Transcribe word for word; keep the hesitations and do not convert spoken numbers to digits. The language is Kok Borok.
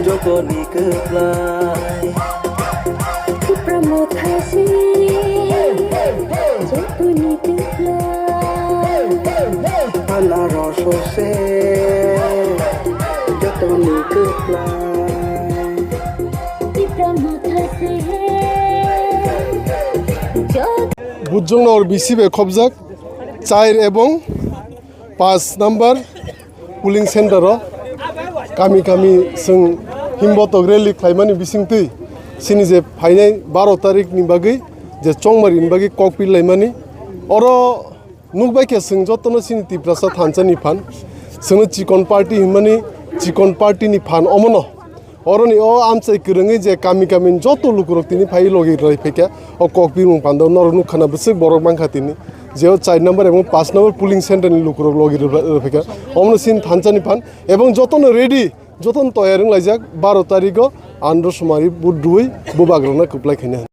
Jotoni kwplai. Tipra Motha se jotoni kwplai. Anarosho se jotoni kwplai. Tipra Motha se jot- Bujong nor bisi bai khobjak, chair ebong pas number polling center o kami kami chwng himbotok rally khlaimani bisingtwi chini je phainai baro tarik ni bagwi je chongmari ni bagwi kok pir laimani, oro nukbai khe chwng jotono chini Tiprasa thansa ni phan, chwngno chikon party hinmani, chikon party ni phan omono. Oroni o amchai kwrwngwi je kami kami joto lukurok tini phai logi rwlai phaikha, o kok bimung pando norok nukha na bwswk borok mankha tini, je o char number ebong pas number polling center ni lukurok logi rwlai phaikha, omono sin thansa ni phan ebong jotono ready, jotono toyar wnglaijak baro tarigo andro sumari vote rwui bubagrokno kwplai khaina.